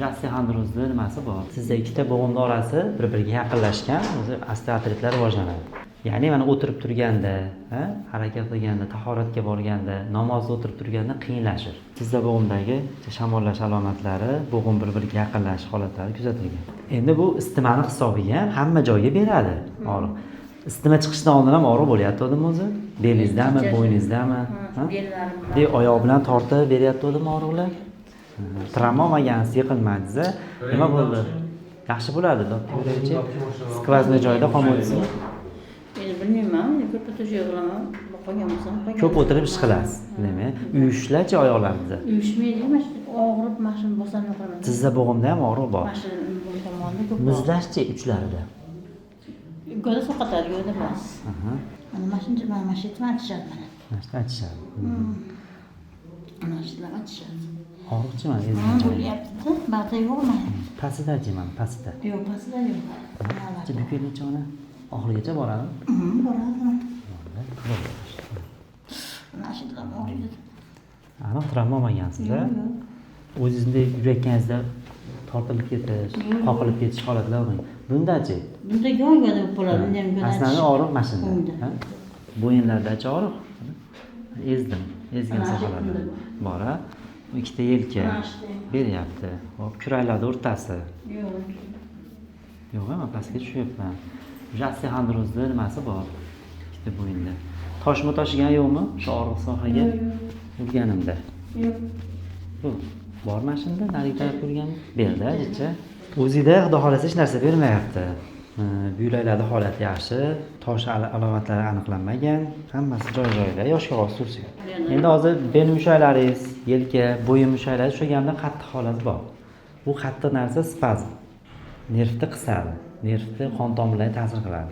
Уже osteoxondrozni nimasi bor. Sizda ikkita bo'g'imni orasi bir biriga yaqinlashgan, o'zi osteoartritlar rivojlanadi. Ya'ni mana o'tirib turganda, harakat qilganda, tahoratga borganda, namozda o'tirib turganda qiyinlashir. Tizza bo'g'imdagi shamollash alomatlari, bo'g'im bir biriga yaqinlashish holatlari kuzatilgan. Endi bu isitmani hisobiga ham hamma joyga beradi og'riq. Isitma chiqishdan oldin ham og'riq bo'lyaptimi o'zi? Belingizdami, bo'yningizdami? Ha? Bellarim. De oyoq bilan tortib beryaptimi og'riqlar? Travma olmagansiz, yiqilmadingiz. Nima bo'ldi? Yaxshi bo'ladi, doktor. Сквозной joyda qon o'tsin. Endi bilmayman, ko'p to'shak qilaman. Qolgan bo'lsam qolgan. Ko'p o'tirib ish qilasiz, demak. Uyushlarchi oyoqlaringizda? Uyushmaydi, mana shu og'rib, mana shuni bosamay qolaman. Tizza bo'g'imda ham og'riq bor. Mana shu bu tomonda ko'p. Muzlashchi uchlarida? Go'da sovqotadi, go'da emas. Mana shuncha, mana shu yerdan achishadi mana. Mana shu achishadi. Mana shu yerdan achishadi. Og'riqchi mana Ha, ezgan joyi. bo'lyapti-da, ba'zi yo'q mana. Pastidachi mana pastida. Yo'q, pastida yo'q. Chi bukingchi mana. Oxirigacha boradimi? Boradi. Mana shu yerdan og'riydi. Aniq travma olmagansiz, a? Yo'q, yo'q. O'zingizni yurayotganingizda tortilib ketish, qoqilib ketish holatlar bo'lmagan. Bundachi? Bunda go'yo bo'ladi, bunda ham go'yo. Aslida og'riq mana shunda. Bunda. Ha? Bo'yinlardachi og'riq? Ezdim, ezgan Mana shu sohalarda. bunda. Bor, a? Bu ikkita yelka Mana shu. beryapti. Hop, kuraklarni o'rtasi. Yo'q. Yo'q, man pastga tushyapman. Уже osteoxondrozni nimasi bor? Ikkita bo'yinda. Toshma toshigan yo'qmi? Shu og'riq sohaga urganimda. Yo'q. Bu bor mana shunda narigi tarafga urgan. Berdi, jicha. O'zida xudo xohlasa hech narsa bermayapti. Buyraklarda holati yaxshi, tosh alomatlari aniqlanmagan, hammasi joy joyida, yoshga xos tursin. Endi hozir bel mushaklaringiz, yelka, bo'yin mushaklari tushaganda qattiq holat bor. Bu qattiq narsa spazm. Nervni qisadi, nervni qon tomirlariga ta'sir qiladi.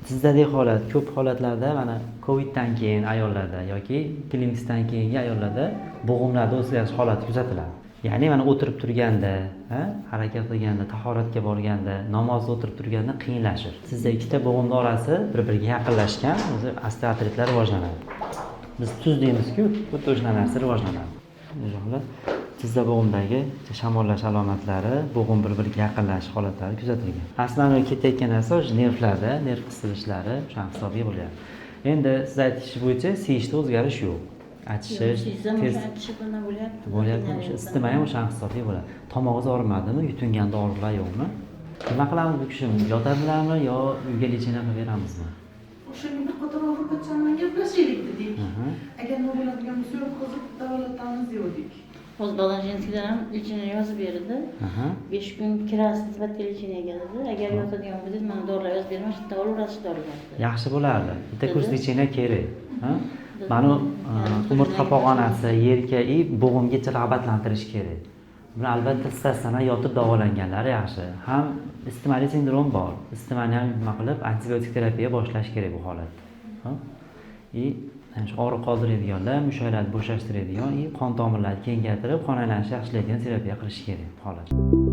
Tizdagi holat ko'p holatlarda mana Coviddan keyin ayollarda yoki klimaksdan keyingi ayollarda bo'g'imlarda o'zgarish holati kuzatiladi. Ya'ni mana o'tirib turganda, harakat qilganda, tahoratga borganda, namozda o'tirib turganda qiyinlashir. Sizda ikkita bo'g'imni orasi bir-biriga yaqinlashgan, o'zi osteoartritlar rivojlanadi. Biz tuz deymiz-ku, xuddi o'sha narsa rivojlanadi. O'sha holat tizza bo'g'imdagi shamollash alomatlari, bo'g'im bir-biriga yaqinlashish holatlari kuzatilgan. Aslida ketayotgan narsa o'sha nervlarda, nerv qisilishlari o'sha hisobiga bo'lyapti. Endi siz aytishingiz bo'yicha siyishda o'zgarish yo'q. Achishish, Sezsam tez o'sha achishib nima bo'lyapti. bo'lyapti, o'sha isitma ham o'sha hisobiga bo'ladi. Tomog'ingiz og'rimadimi? Yutunganda og'riqlar yo'qmi? Nima qilamiz bu kishi? Yotadilarmi yo uyga лечение qilib beramizmi? O'shanga bir qator Avrupacha bilan gaplashaylik dedik. Agar nima bo'ladigan bo'lsa, yotqizib davolatamiz degandik. Hozir Balanjinskidan ham лечение yozib berdi. 5 kun kirasiz bitta лечение ga dedi. Agar yotadigan bo'lsangiz, mana dorilar yozib beraman, shu yerda olaverasiz dorilarni. Yaxshi bo'lardi. Bitta kurs Dedi. лечение kerak. Ha? Mana umurtqa pog'onasi, yelka и bo'g'imgacha rag'batlantirish kerak. Buni albatta statsionar yotib davolanganlari yaxshi. Ham isitmali sindrom bor. Isitmani ham nima qilib antibiotik terapiya boshlash kerak bu holatda. Ha? И shu og'riq qoldiradiganlar, mushaklarni bo'shashtiradigan и qon tomirlarni kengaytirib, qon aylanishini yaxshilaydigan terapiya qilish kerak bu holatda.